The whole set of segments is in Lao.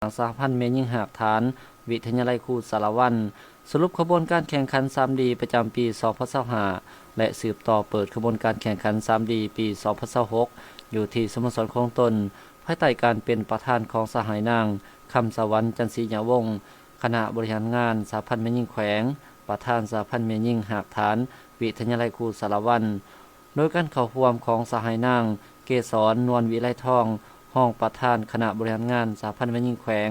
ສະຫະພັນແມ່ຍິງຮາກຖານ ວິທະຍາໄລຄູສາລະວັນ ສະຫຼຸບຂະບວນການແຂ່ງຂັນ ສາມດີ ປະຈຳປີ ສອງພັນຊາວຫ້າ ແລະ ສືບຕໍ່ເປີດຂະບວນການແຂ່ງຂັນ ສາມດີ ປີ ສອງພັນຊາວຫົກ ຢູ່ທີ່ສະໂມສອນຂອງຕົນ ພາຍໃຕ້ການເປັນປະທານຂອງສະຫາຍນາງ ຄຳສະຫວັນ ຈັນສີຍະວົງ ຄະນະບໍລິຫານງານສະຫະພັນແມ່ຍິງແຂວງ, ປະທານສະຫະພັນແມ່ຍິງຮາກຖານ ວິທະຍາໄລຄູສາລະວັນ ໂດຍການເຂົ້າຮ່ວມຂອງສະຫາຍນາງ ເກສອນ ນວນວິໄລທອງ ຮອງປະທານຄະນະບໍລິຫານງານສະຫະພັນແມ່ຍິງແຂວງ,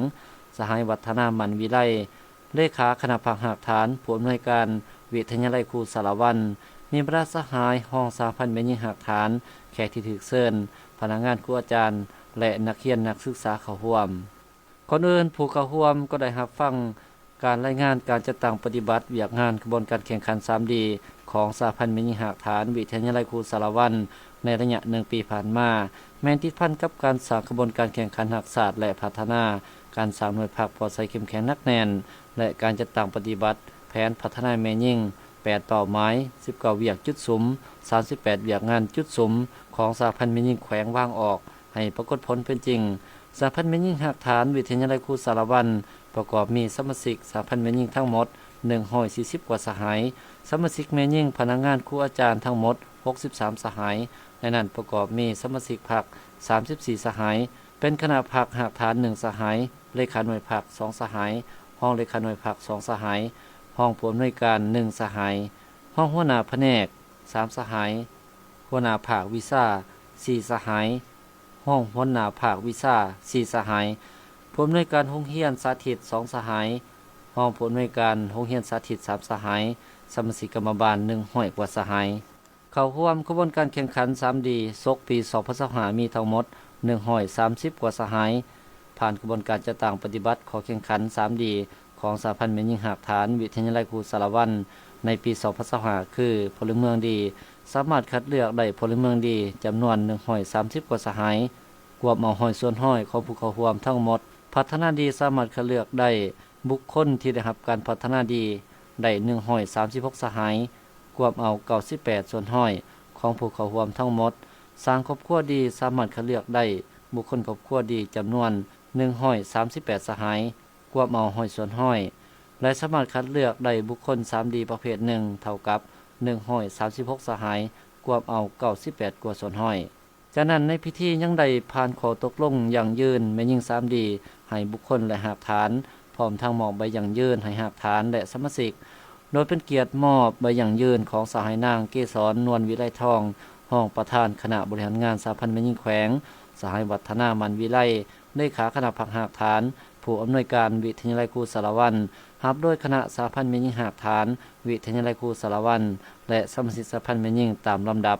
ສະຫາຍວັດທະນາ ໝັ້ນວິໄລ ເລຂາຄະນະພັກຮາກຖານ, ຜູ້ອຳນວຍການວິທະຍາໄລຄູສາລະວັນ, ມີບັນດາສະຫາຍຮອງສະຫະພັນແມ່ຍິງຮາກຖານ, ແຂກທີ່ຖືກເຊີນ, ພະນັກງານ, ຄູອາຈານ ແລະ ນັກຮຽນນັກສຶກສາເຂົ້າຮ່ວມ. ກ່ອນອື່ນ, ຜູ້ເຂົ້າຮ່ວມກໍໄດ້ຮັບຟັງການລາຍງານການຈັດຕັ້ງປະຕິບັດວຽກງານຂະບວນການແຂ່ງຂັນ ສາມດີ ຂອງສະຫະພັນແມ່ຍິງຮາກຖານ ວິທະຍາໄລຄູສາລະວັນ ໃນໄລຍະໜຶ່ງປີຜ່ານມາ, ແມ່ນຕິດພັນກັບການສ້າງຂະບວນການແຂ່ງຂັນຮັກຊາດ ແລະ ພັດທະນາການສ້າງໜ່ວຍພັກປອດໃສເຂັ້ມແຂງໜັກແໜ້ນ ແລະ ການຈັດຕັ້ງປະຕິບັດແຜນພັດທະນາແມ່ຍິງ ແປດເປົ້າໝາຍ, ສິບເກົ້າວຽກຈຸດສຸມ, ສາມສິບແປດວຽກງານຈຸດສຸມ ຂອງສະຫະພັນແມ່ຍິງແຂວງວາງອອກ ໃຫ້ປາກົດຜົນເປັນຈິງ. ສະຫະພັນແມ່ຍິງຮາກຖານ ວິທະຍາໄລຄູສາລະວັນ ປະກອບມີສະມາຊິກສະຫະພັນແມ່ຍິງທັງໝົດ ໜຶ່ງຮ້ອຍສີ່ສິບກວ່າສະຫາຍ, ສະມາຊິກແມ່ຍິງພະນັກງານຄູອາຈານທັງໝົດ ຫົກສິບສາມສະຫາຍ, ໃນນັ້ນປະກອບມີສະມາຊິກພັກ ສາມສິບສີ່ສະຫາຍ, ເປັນຄະນະພັກຮາກຖານ ໜຶ່ງສະຫາຍ, ເລຂາໜ່ວຍພັກ ສອງສະຫາຍ, ຮອງເລຂາໜ່ວຍພັກ ສອງສະຫາຍ, ຮອງຜູ້ອຳນວຍການ ໜຶ່ງສະຫາຍ, ຮອງຫົວໜ້າພະແນກ ສາມສະຫາຍ, ຫົວໜ້າພາກວິຊາ ສີ່ສະຫາຍ, ຮອງຫົວໜ້າພາກວິຊາ ສີ່ສະຫາຍ, ຜູ້ອຳນວຍການໂຮງຮຽນສາທິດ ສອງສະຫາຍ, ຮອງຜູ້ອຳນວຍການໂຮງຮຽນສາທິດ ສາມສະຫາຍ, ສະມາຊິກກຳມະບານ ໜຶ່ງຮ້ອຍກວ່າສະຫາຍ. ເຂົ້າຮ່ວມຂະບວນການແຂ່ງຂັນ ສາມດີ ສົກປີ ສອງພັນຊາວຫ້າ ມີທັງໝົດ ໜຶ່ງຮ້ອຍສາມສິບກວ່າສະຫາຍ, ຜ່ານຂະບວນການຈັດຕັ້ງປະຕິບັດຂໍ້ແຂ່ງຂັນ ສາມດີ ຂອງສະຫະພັນແມ່ຍິງຮາກຖານ ວິທະຍາໄລຄູສາລະວັນ ໃນປີ ສອງພັນຊາວຫ້າ ຄື ພົນລະເມືອງດີ ສາມາດຄັດເລືອກໄດ້ພົນລະເມືອງດີຈຳນວນ ໜຶ່ງຮ້ອຍສາມສິບກວ່າສະຫາຍ, ກວມເອົາຮ້ອຍສ່ວນຮ້ອຍຂອງຜູ້ເຂົ້າຮ່ວມທັງໝົດ. ພັດທະນາດີ ສາມາດຄັດເລືອກໄດ້ບຸກຄົນທີ່ໄດ້ຮັບການພັດທະນາດີໄດ້ ໜຶ່ງຮ້ອຍສາມສິບຫົກສະຫາຍ, ກວມເອົາເກົ້າສິບແປດສ່ວນຮ້ອຍຂອງຜູ້ເຂົ້າຮ່ວມທັງໝົດ. ສ້າງຄອບຄົວດີ ສາມາດຄັດເລືອກໄດ້ບຸກຄົນຄອບຄົວດີຈຳນວນ ໜຶ່ງຮ້ອຍສາມສິບແປດສະຫາຍ, ກວມເອົາຮ້ອຍສ່ວນຮ້ອຍ ແລະ ສາມາດຄັດເລືອກໄດ້ບຸກຄົນ ສາມດີ ປະເພດໜຶ່ງ ເທົ່າກັບ ໜຶ່ງຮ້ອຍສາມສິບຫົກສະຫາຍ, ກວມເອົາເກົ້າສິບແປດກວ່າສ່ວນຮ້ອຍ. ຈາກນັ້ນ, ໃນພິທີຍັງໄດ້ຜ່ານຂໍ້ຕົກລົງຢັ້ງຢືນແມ່ຍິງ ສາມດີ ໃຫ້ບຸກຄົນ ແລະ ຮາກຖານ, ພ້ອມທັງມອບໃບຢັ້ງຢືນໃຫ້ຮາກຖານ ແລະ ສະມາຊິກ, ໂດຍເປັນກຽດມອບໃບຢັ້ງຢືນຂອງສະຫາຍນາງ ເກສອນ ນວນວິໄລທອງ ຮອງປະທານຄະນະບໍລິຫານງານສະຫະພັນແມ່ຍິງແຂວງ, ສະຫາຍ ວັດທະນາ ໝັ້ນວິໄລ ເລຂາຄະນະພັກຮາກຖານ, ຜູ້ອຳນວຍການວິທະຍາໄລຄູສາລະວັນ, ຮັບໂດຍຄະນະສະຫະພັນແມ່ຍິງຮາກຖານ ວິທະຍາໄລຄູສາລະວັນ ແລະ ສະມາຊິກສະຫະພັນແມ່ຍິງຕາມລຳດັບ.